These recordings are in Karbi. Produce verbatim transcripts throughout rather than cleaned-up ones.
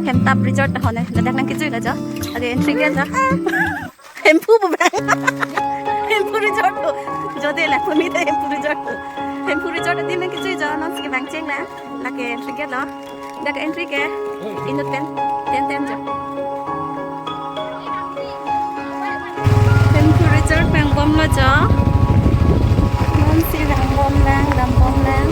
Hemtap Resort ahone, ladak nangkechui lo jo. Lake entry gate lo. Hemphu pu bang. Hemphu Resort lo. Jo de la puni de Hemphu Resort lo. Hemphu Resort adim nangkechui jo, non si bang cheng la. Lake entry gate lo. Dak entry ke inut pen tentem jo. Hemphu Resort vang bom lo jo. Non si vang bom lang, dam bom lang.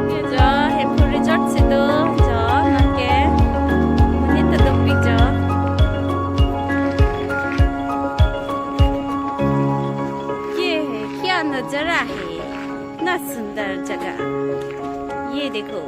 ये जो Hemphu Resort si do, jo nangke monit ta dopik jo. ये है, क्या नजारा है, इतना सुंदर जगह, ये देखो।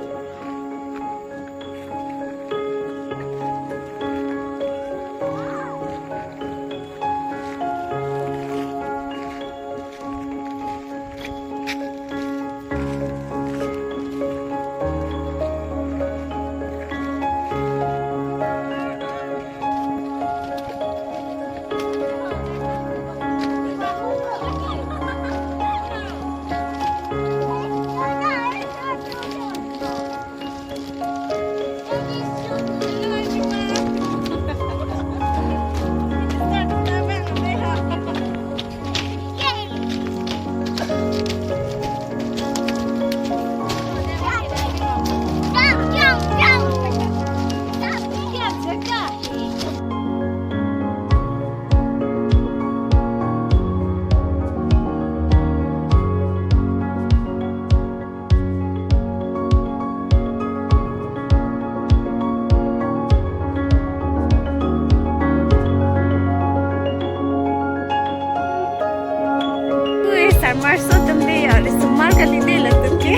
Ui, summer so tumle yaar, summer kali le latum ke.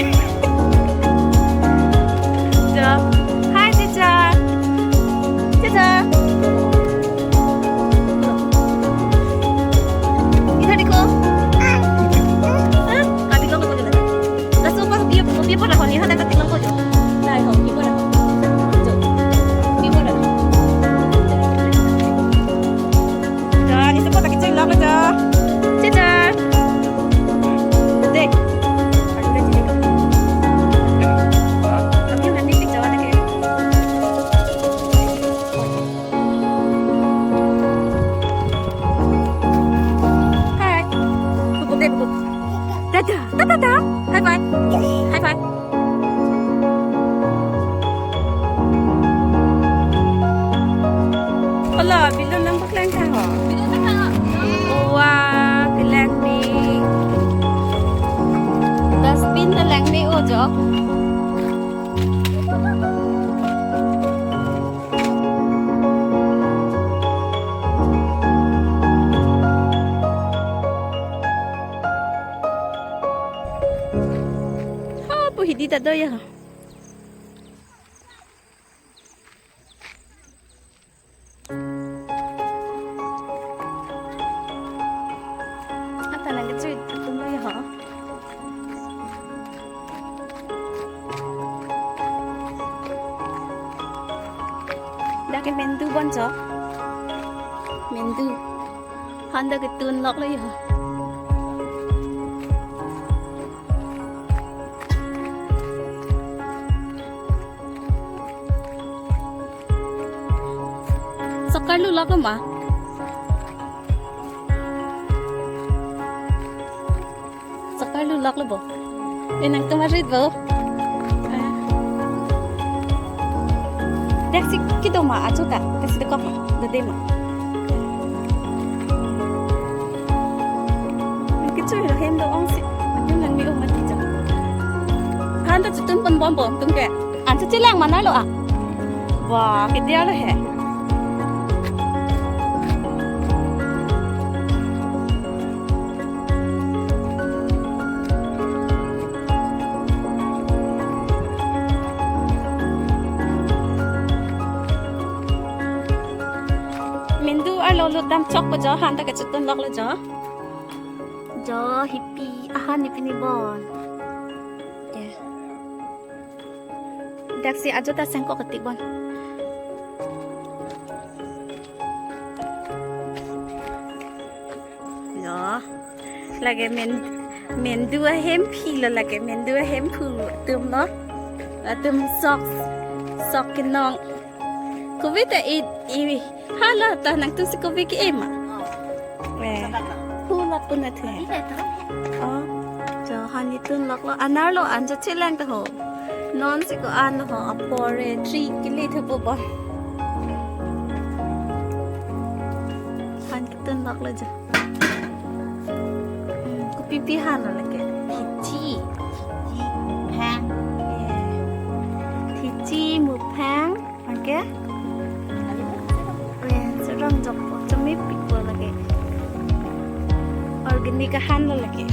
Jo. Hi, Chicha. Chicha. इधर देखो। हाँ? काटी लो, काटी लो। Laso pas dia, dia pura honi hana katilong ko jo. Dai ho, dia pura ho. Jo. Dia pura ho. Jo, ni sepo tak kecil lo jo. Cecar. Dek. Aduh, udah jadi. Tapi yang nanti kejauhan lagi. Hai. Bubuk deh, bubuk. Dadah. Dadah, dadah. High five. High five. Hala, balloon lang paklangtha ho. Wah, kelang ni. Dustbin ta lang ni o jo. Ha, pu hidi ta do ya. Ata nangkechui atum lo ya ho. Dak ke Mendu bon jo. Mendu. Han dak ke tun lok lo ya ho. Sokar lu lok lo ma? Sokar lu lok lo bo. Eh, nangtum arit bo. Dak si kedo ma, achu ta. Dak si dekok ma. Dode ma. Kechui lo hem do-ong si. Atum lang me-o mati jang. Han ta chutun pon bom bom tum ke. An si chelang mana lo a. Wah, kedia lo he. Mendu arlo lut dam chok ko jo, han ta kachetun lok lo jo. Jo hipi, ahan hipi ni bon. Ya. Daksi ajo ta sengkok ketik bon. Lo. Lake men, mendu ahemphi lo, lake mendu ahemphu atum lo. Atum sok, sok kenong. Kove ta i, i, hala ta nangtum si kove ke-e ma. Eh, hu lapu na the. Oh, jo han itun lok lo, anar lo an jo chelang ta ho. Non si ko-an ho, apor re, tri kili thupo ba. Han itun lok lo jo. Hmm, kopi pi han lo lake. Thichi. Thichi, muphang. Eh. Thichi, muphang. Anke? Eh, serang jok po, chomepik po lake. Organic ahan lo lake.